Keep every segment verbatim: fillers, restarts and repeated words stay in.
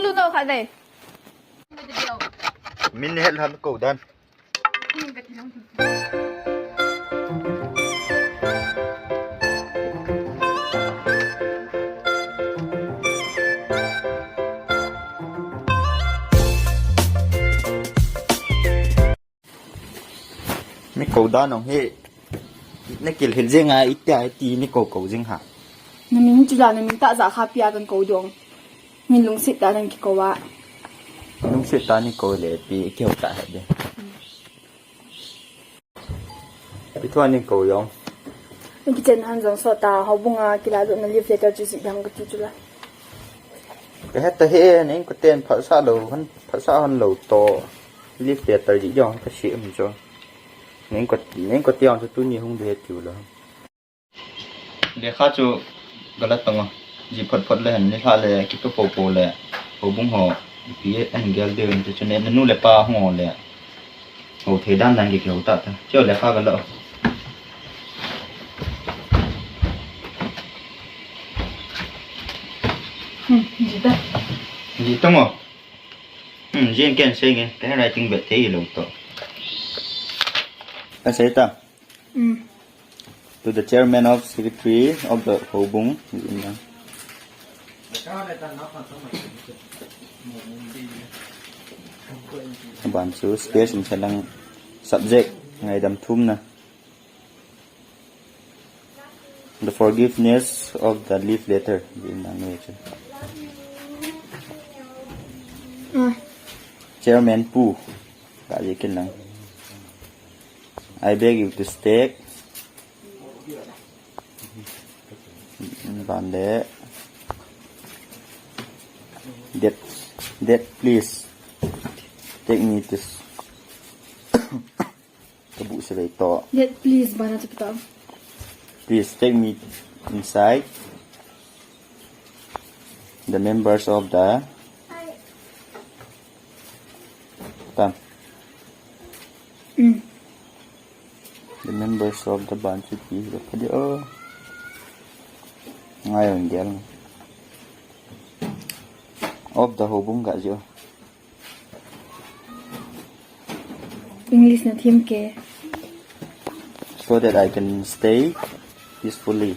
Lu no kha dei. Min het ham ko dan. Mi ko dan ong hi. Na kil hil jing a, itia ti ni ko ko jing ha. Na min chu la, na min tah Jakhapi a kan ko dong. Min lungset tah a na kiko a. Lungset tah a ni ko le pi kihou tah he de. Pi thua ni ko jong. Ni kichen han jong sot a, houbung a kilah lut na leave letter chu jih ding kati chu la. Ka het ta he, na inkoten phalsah lou, han phalsah han lou toh. Leave letter jih jong ka sei um chu. Na inko, na inkote jong chu tuni hung ding he tiu lou. Lekha chu ka la tong a. Jih phot phot le hen, nilhah le kito po po le. Houbung ho, ipi ahin gel diu in ti chu ne, na nu le pa hung ho le. Ho thei dan dan ki kihou tah ta. Chu lekha ka la. Hmm, jih ta. Jih tong o. Hmm, jih ken sei nge. Ka handwriting beh thei lou toh. Ka sei ta. Mm. To the chairman of secretary of the houbung. Aban chu space um sa lang subject ngaidam thumna. The forgiveness of the leave letter. Mm. Chairman Pu. Ka ji kin lang. I beg you to stake. Ban le. That, that please take me to s-, ka bu se lei to. That please, bana tu pita. Please take me inside. The members of the Tan. Mm. The members of the Banchipi, the Padi-, oh. Ngayon, diyan. Of the Houbung ka jo. English na thim ke. So that I can stay peacefully.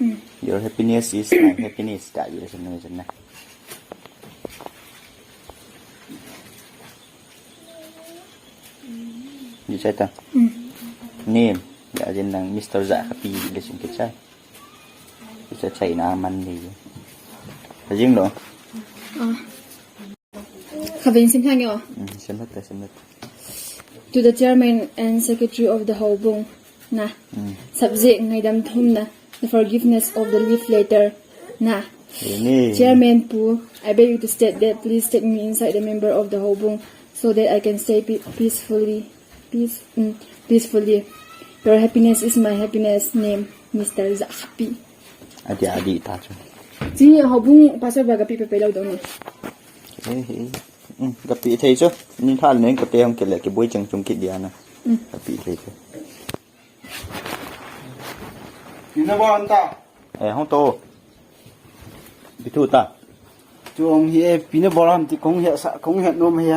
Mm. Your happiness is my happiness. Ka ji le sen na. Ji chai ta. Mm. Name. Ka ji nang Mister Jakhapi le sen ke chai. Ka chai na man ni. Ka jing lo. Ah. Ka ven sim thang yo. Mm, sim thang, sim thang. To the chairman and secretary of the Houbung. Na. Mm. Subject ngaidam thumna. The forgiveness of the leave letter. Na. Ini. Chairman Pu, I beg you to state that. Please take me inside the member of the Houbung so that I can stay pe-, peacefully. Peace, mm, peacefully. Your happiness is my happiness. Name, Mister Jakhapi. Adi, adi, ta chu. Chi Houbung pastor ba ka pi pe pe lo dong ne. Eh, eh. Mm, ka pi thei chu. Ni thal neng ka te hong ke le ki boi chang chung ki dia na. Mm. Ka pi thei chu. Ina ba anta. Eh, hong to. Bithu ta. Chuong hi e, pi na bol ham ti kong he sa, kong he nom he.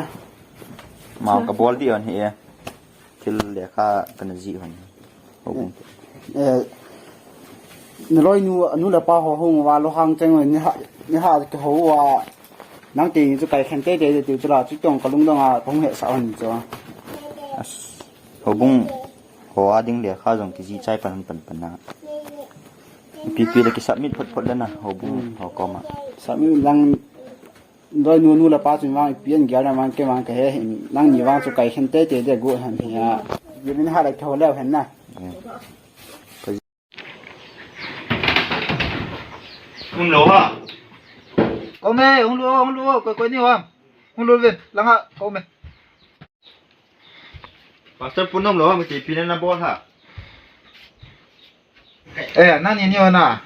Mau ka bol di hon hi e. Thil lekha kana ji hon. Houbung. Eh, na loi nu, nu le pa ho hung va lo hang cheng ni ha, ni ha ke ho wa. Nang ti chu kai khen te te ti chu la chu tong ka lung dong a kong he sa hon chu. As. Houbung ho a ding lekha jong ki ji chai pan pan pan na. Pi pi le ki submit phot phot le na, Houbung ho koma. Submit lang doi nu nu le pa chu vang pi an gel na vang ke vang ke he hin, nang ni vang chu kai khen te te de gu han hi a. Ye min ha le ke ho le hen na. Hung lo ha. Ko me, hung lo, hung lo, ko ko ni wa. Hung lo ve, langa, ko me. Pastor Pu nom lo, mi ti pi na na bol ha. Eh, nang ni ni na.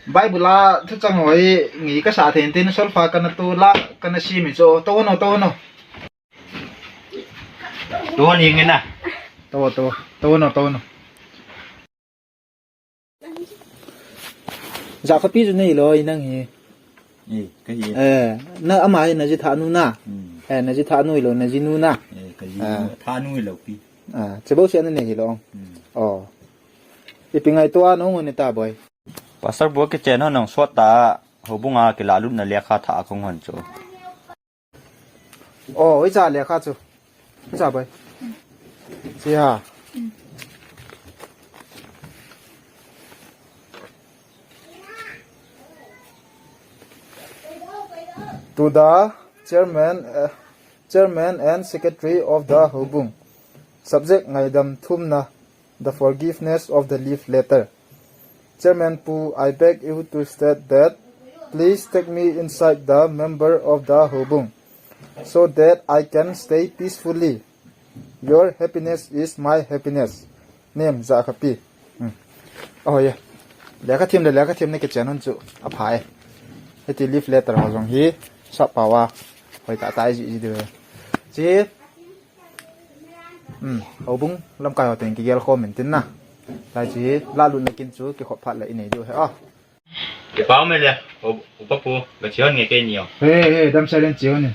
Bible a thu chang hoi ngi ka sa thei tin solfa kana tu la kana si mi cho to no to no. To ni ngi na. To to to no to no. Jakhapi chu nei loi nang hi. Eh, ka hi. Eh, na ama hi na ji tha nu na. Hmm. Eh, na ji tha nu lo, na ji nu na. Eh, ka ji nu, tha nu lo pi. Ah, che bo sia na nei hi lo. Hmm. Oh. Ipi ngaito a nong hon ta boi. Pastor bu kichen hon nong sot ta, houbung a kilalut na lekha tha kong hon chu. Oh, hoicha lekha chu. Hoicha boi. Chi ha. To the chairman, uh, chairman and secretary of the houbung. Subject ngaidam thumna, the forgiveness of the leave letter. Chairman Pu, I beg you to state that please take me inside the member of the houbung so that I can stay peacefully. Your happiness is my happiness. Name Jakhapi. Hmm. Oh yeah. Lekha thim le lekha thim na kichen hon chu aphai. Hiti leave letter ho jong hi sap pawa. Hoi ta ta ji ji de. Chi. Hmm, houbung lamkai ho teng kigel khom in tin na. Lai chi, lalut na kin chu kikhop phat le inei diu he. Ah. Kipa me le, u, upa pu, ka chion nge ke ni o. He, he, dam silent chion ni.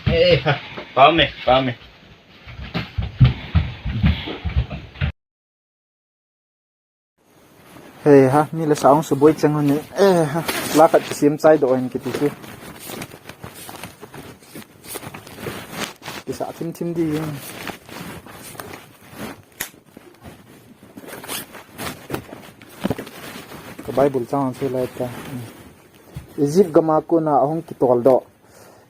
He, he, ha, pa me, pa me. Hei ha, mi le sa ong suboi chang hon ni. Eh ha, la khat kisim chai doh in kiti chu. Kisa thim thim di. Ka Bible chang chu lai ta. Egypt gama kona ahung kitol doh.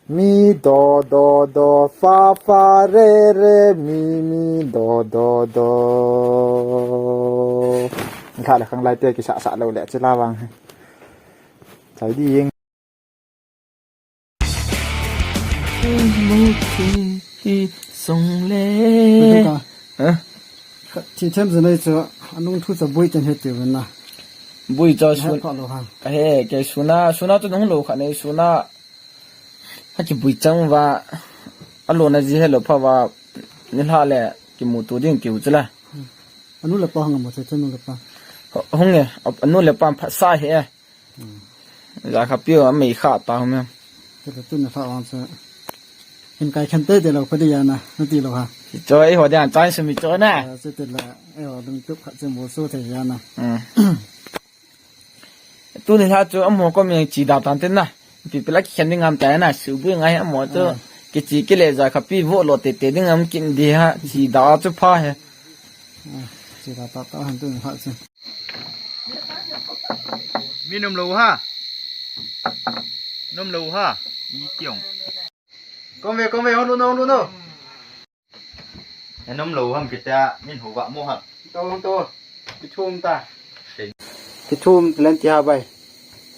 Mi do do do fa fa re re mi mi do do do. Ni kha le khang lai te kisa sa lo le chila vang. Chai di yeng. Song le. Tuka. Ha? Thi them jana chu anung thu cha bui ten he te na. Bui cha sun. Ka he ke suna suna tu nung lo kha nei suna. Ha kibui chang va, a lona ji he lo pha va, ni hla le kimuto ding kiu chu la. Anu le pa hung mo che anu le pa. Hung e, anu le pa pha sa he. Jakhapi a mei kha ta hum em. Te le tu na hla wang che. Hin kai khan te te lo pha di ya na, na ti lo ha. Cho ei ho dia chai sumi cho na. Che te la, ei ho lung tup kha che mo so te ya na. Tuni hla chu amo kom yang chi da tan tin na. Pi pila kikhen ding ngam ta na, subui ngai amo chu. Kichi kile Jakhapi vo lo te te ding ngam kin di ha, chi da chu pha he. Chi da ta ta han tuni hla chu. Mi nom lo ha. Nom lo ha. I tiong. Kom ve, kom ve, hon lu no, hon lu no. Enom lo ham kita min ho va mo ham. To, to. Kithum ta. Kithum talen ti ha bai.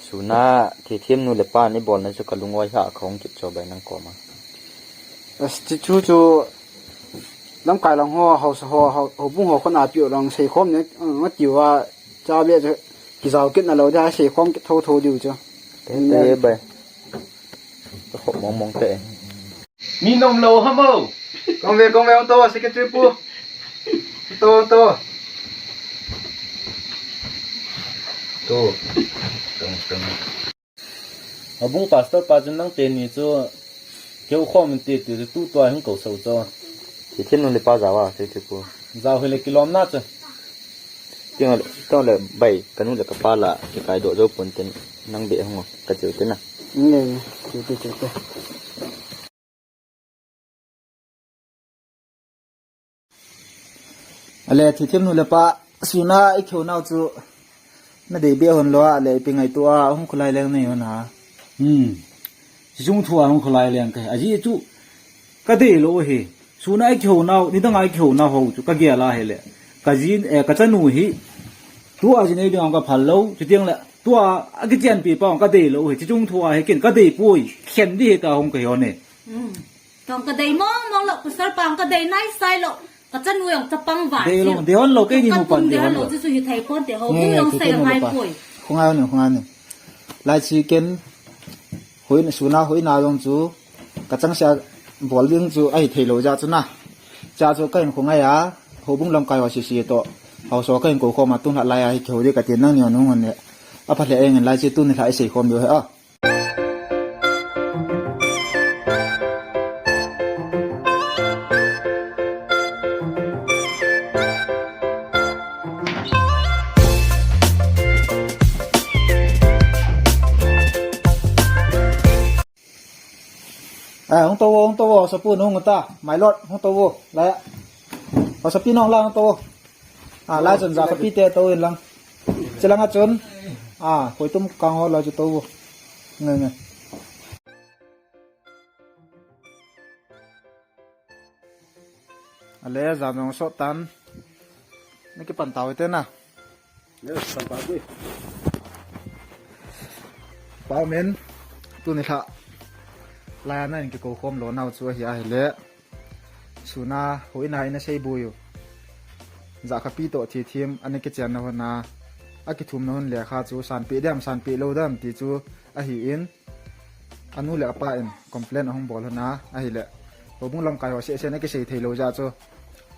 Suna, thithiam nu le pa ni bol na chu ka lungoi ha khong kit cho bai nang koma. As ti chu chu lamkai lang ho, ho sa ho, ho, ho bung ho khona piu lang sei khom ne, ma tiu a cha be chu kijao kit na lo da sei khom kit tho tho diu chu. Te te bai. Ka khop mong mong te. Mi nom lo ham o. Kong ve, kong ve, hung to, secretary pu. Hung to, hung to. To. Tong, tong. Abung pastor pa chun nang teni chu keu khom in ti ti chu tu tua hung ko so chu. Thithiam nu le pa jawa, secretary pu. Jao hile kilom na chu. Tiang le, tiang le bai, ka nu le ka pa la, kikai doh jou pon ten, nang be hung o, ka chiu te na. Nge, chiu te, chiu te. Ale, thithiam nu le pa, suna i kheu nau chu, na dei be hon lo a, ale, ipi ngaito a, hung khulai leng nei hon a. Hmm. Chung thu a hung khulai leng ke. Aji chu, ka dei lo hi. Suna i kheu nau, ni dang a i kheu nau ho chu, ka gel a hile. Ka jin, eh, ka chanu hi. Tu a jin ei ding ka phal lo, chu tiang le. Tu a, a kichian pi pa, ka dei lo hi. Chung thu a hi kin, ka dei poi. Khen di hi ta hung ka hi hon e. Hmm. Tong ka dei mong mong lo, pastor pa ka dei nai sai lo. Ka chanu jong chapang va. Dei lo, dei hon lo, kei ni mu pan dei hon lo. Chu chu hi thei pon te ho, bu jong sai ngai poi. Khungai ni, khungai ni. Lai chi ken, hoi na suna, hoi na jong chu, ka chang sia bol ding chu, ahi thei lo ja chu na. Cha chu ka hin khungai a, ho bung lam kai ho si si to. Ho so ka hin ko khom a tun la lai a hi kheu di ka tin nang ni nung hon le. Apha lheh e, ngen lai chu tuni lha isei khom diu ahi a. A, hung tou vo, hung tou vo, sapu nung ta, Mailot, hung tou vo, lai a. Sapi nung la, hung tou vo. A, lai chun jakhapi te tou in lang. Chilang a chun. A, koi tum kang ho lai chu tou vo. Nge, nge. Ale, jan jong sot tan. Naki pan tau te na. Yes, pan tau te. Pau men, tuni lha. Lai a na in kikou khom lou nau chu ahi a hile. Suna, hoi na, ina sei bu yu. Jakhapi to thi thim, ani kichen na hon na. Akithum na hon le kha chu, san pi dem, san pi lou dem, ti chu ahi in. Anu le apa in complain ahung bol hon a, ahile. Houbung lamkai ho seh seh na kisei thei lou jeh chu.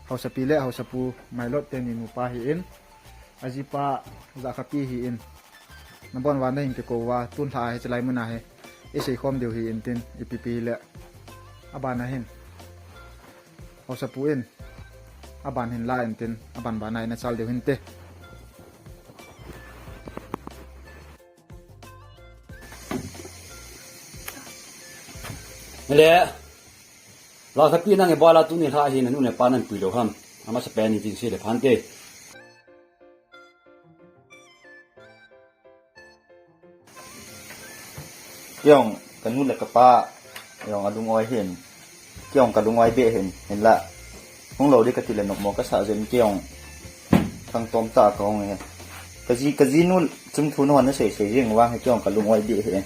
Hausapi le, Hausapu, Mailot teni nupa hi in. Ajipa, jakhapi hi in. Nabon uva nahin kikou uva, tun lha hi chilai mun a hi. Isei khom diu hi in tin, ipi pi le. Aban a hin. Hausapu in. Aban hin la in tin, aban ban a ina chal diu hin te. Le, la sapi nang e bala tuni lha hi nanu le pa nan pui lou ham. Ama sapen ni tin se le phante. Kei jong, kanu le kapa, jong alung oi hin. Kei jong kalung oi be hin, hin la. Hung lou di kati le nopmo kasa jin kei jong. Thang tom ta kahung he. Kaji, kaji nu chum thu nu hon na sei sei jing vang he kei jong kalung oi di he.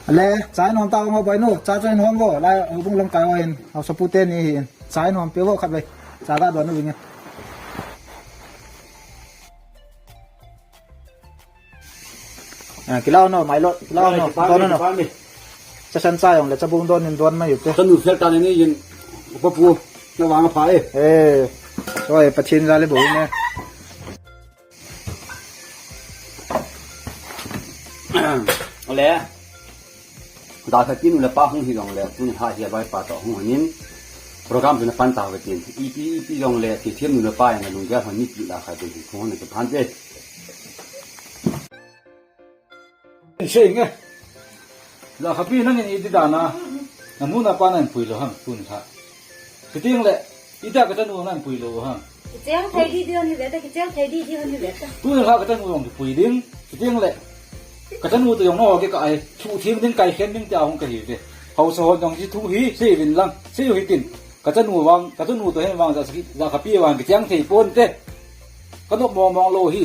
Ale, chai nom ta ngo bai nu, cha chai nom vo, lai, houbung lamkai oi hin, Hausapu teni hin. Chai nom pe vo khat bai. Cha ga don nu vinge. A, kilau no, Mailot, kilau no, don no. Cha san cha jong le cha bung don in don ma yu te. Kanu fel ta ni yin. Upa pu. Na vang pha e. E. Oi, Pathen ja le bo ne. Ale. Jakhapi nu le pa hung hi jong le, tuni lha hi a bai pa to hung hanin. Program chu na pan ta ve tin. Ipi, ipi jong le, thi thim nu le pa jong le lunggel hon ni pi la kha tin. Hung hon na ke phan te. Sei nge. Jakhapi nangin iti dan a. Nanu napa nan pui lou ham tun kha. Kiting le, ita ka chanu nan pui lou ham. Kicheng thei di di hon hi ve ta, kicheng thei di di hon hi ve ta. Tun kha ka chanu jong pui ding. Kiting le. Ka chanu to jong no ke ka ai. Thu thim ding kai khen ding tia hung ka hi ve. Hausa hon jong ji thu hi, sei vin lang. Sei hi tin. Ka chanu vang, ka chanu to hin vang ja saki, jakhapi vang kicheng thei pon te. Ka nop mong mong lou hi.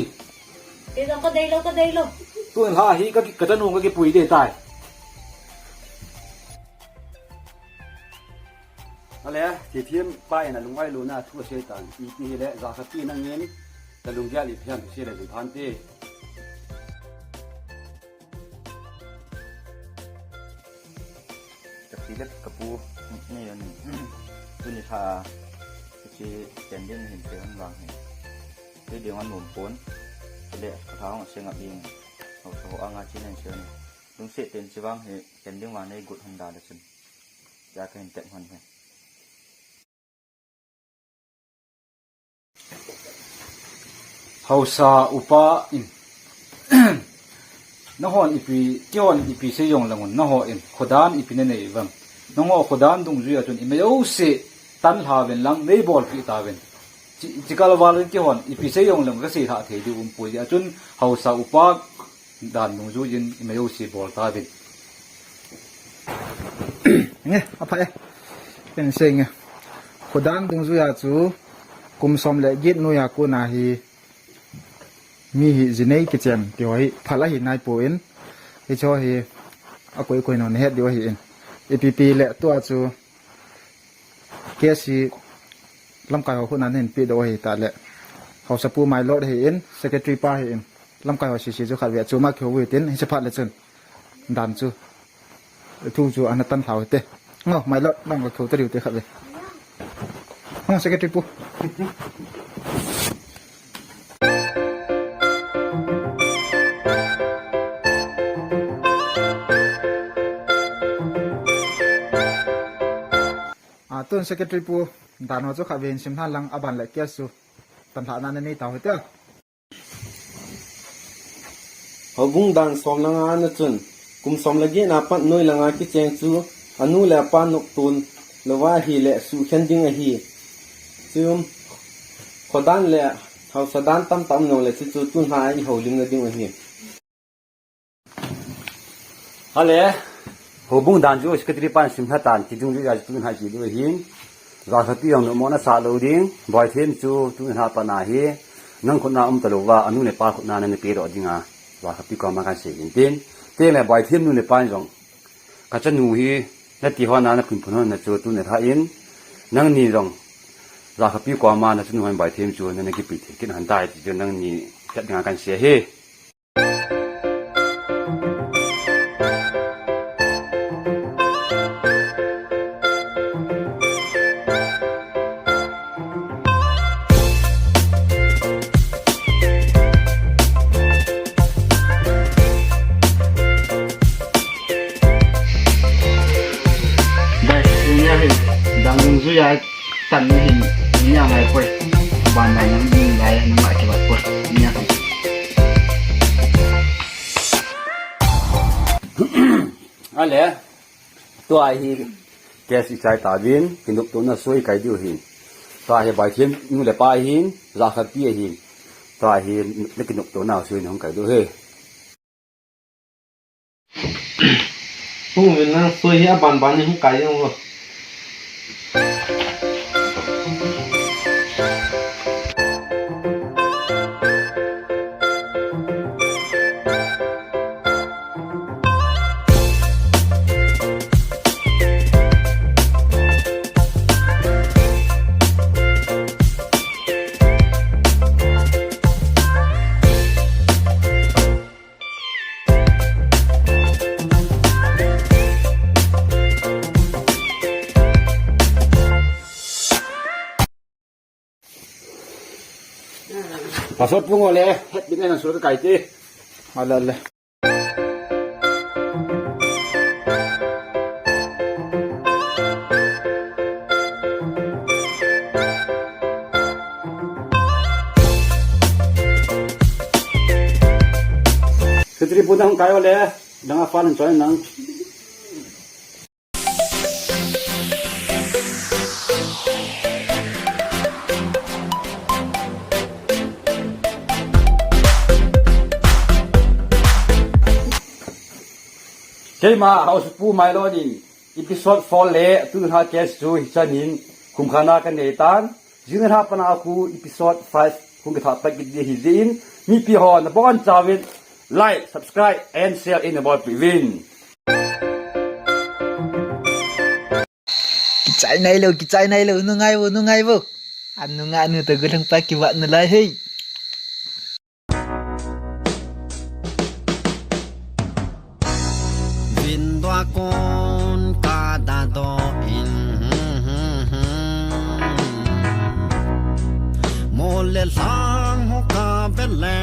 Kei jong ka dei lou, ka dei lou. Tun lha hi ka ki, ka chanu ka kipui de tai. Ale, thi thim pa in alung oi lou na thu asei tan. Ipi hile, jakhapi nangin, ka lunggel ipi ham sei le jin phan te. Ka pi le ka pu ni yan. Tuni lha, ka chi chen ding hin te han vang hin. Te ding an nom pon. Te le ka thang a se ngap ding. Ho, ho anga chi nen se ni. Lungset ten chi vang hi chen ding vang nei gut hon da le chun. Ja ka hin tep hon hi. Hausa upa in. Nahon ipi, kihon ipi sei jong lang un, nahon khodan ipi nanei vang. Nangho khodan dungjui a chun i meiyo se tan lha ven lang, nei bol pi ta ven. Chi, chi kal val in kihon ipi sei jong lang ka sei lha thei di um pui di a chun, Hausa upa dan dungjui in i meiyo se bol ta ven. Nge, apha e. Ken sei nge. Khodan dungjui a chu kum som le get noiya kona hi mi hi jinei kichen ti ho hi phal ahi nai pon. Hicho hi akoi koi non het diu ahi in. Ipi pi le tua chu K C lamkai ho khut nan hin pe diu ahi ta le. Hausapu Mailot hi in, secretary pa hi in. Lamkai ho sisi chu khat ve chu ma kihou u tin, hiche phat le chun. Dan chu. Thu chu ana tan lhau te. Ngo, Mailot, nang ka kihou ta diu te khat ve. Ngo, secretary pu. Secretary pu, dan ho chu khatvei hin sim lhan lang, aban le case chu panlhahna nanei tau hite. Houbung dan som le nga na chun, kum som le get na pat noi langa kicheng chu, anu le apa nopton louva ahile suhkhen ding ahi. Chun, khodan le haosa dan tamtah um jongle chuchu tun lha a i houlimna ding ahi. Ale, houbung dan chu secretary pan sim lha tan, ti dungjui a chu tun lha i ti diu ahin. Jakhapi jong nommo nasah lou ding, Boithem chu tun lha pat na hi, nang khut na um talouva, anu le apa khut na nana pedoh ding a, Jakhapi koma kan sei hin tin. Tengle Boithem nu le pa jong, ka chanu hi, nati hon a na phunphun hon na chu tun lha in, nangni jong, Jakhapi koma na chanu hon Boithem chu nana kipe thei kit hon tai ti chu nangni chat ding a kan sei hi. Dai, tunia hin, dang dungjui a tan hin, tunia ngai poi. Ban ban nang ding lai, nang ngai kibat poi. Tunia hin. Ale, tua hi case i chai tauvin, kinoptona soi kai diu hin. Tua hi Boithem nu le pa hin, Jakhapi ahin. Tua hi na kinoptona soi nahung kai diu hi. Hung vin na soi hi aban ban ni hung kai diu. Pastor pu ngole, het din na sur kai te. Ale, ale. Secretary pu nahung kai ole, dang a fan choi nang. Keima House pu Mailon in episode four le tun lha case chu hichan in khumkhana kanei tan. Jing lha pat a khu episode five hung kitha pat kit ding ahi jeh in, mipi ho nabonchauvin like, subscribe and share in nabolpeh uvin. Kichai nailou, kichai nailou, nungai vo, nungai vo. Anunga nu toh golhang pa kivat nalai hei. Vindua kon ka dadoh in. Mol le lhang ho ka vet le.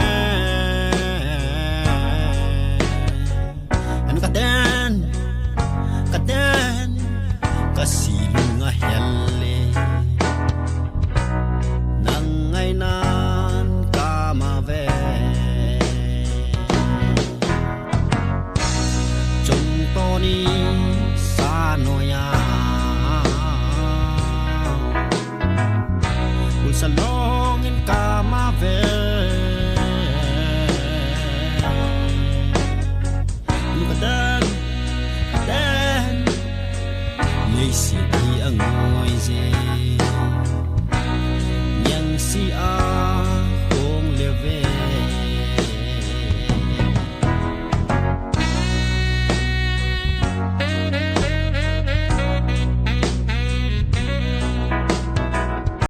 Anu ka den, ka den, ka silung a hel le. Nang ngainan ka ma ve. Chungtoni sa noiya. Ulsa lo